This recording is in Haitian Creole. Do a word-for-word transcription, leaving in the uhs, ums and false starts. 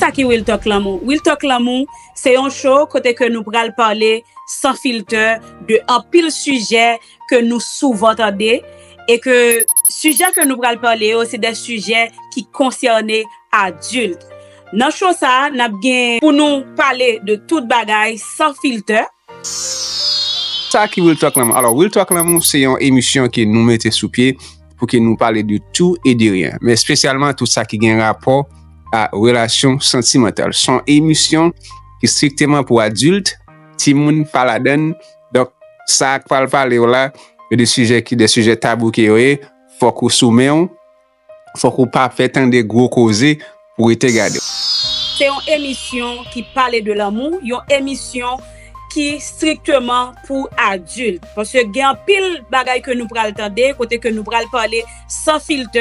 Sa ki Real Talk Lanmou? Real Talk Lanmou, se yon show kote ke nou pral pale san filtè de anpil sijè ke nou souvan tande e ke sijè ke nou pral pale yo, se de sijè ki konsène adilt. Nan show sa a, n ap gen pou nou pale de tout bagay san filtè. Sa ki Real Talk Lanmou? Alò, Real Talk Lanmou, se yon emisyon ke nou mete sou pye pou ke nou pale de tout e de ryen, men espesyalman tout sa ki gen rapò a relasyon santimantal. Se yon emisyon ki strikteman pou adilt, timoun pa ladann. Donk, sa k pral pale yo la, yo de sijè ki de sijè tabou ke yo ye, fòk ou sou men w, fòk ou pa pè tande gwo koze pou rete gade. Se yon emisyon ki pale de lanmou, yon emisyon ki strikteman pou adilt. Paske gen anpil bagay ke nou pral tande, kote ke nou pral pale san filtè.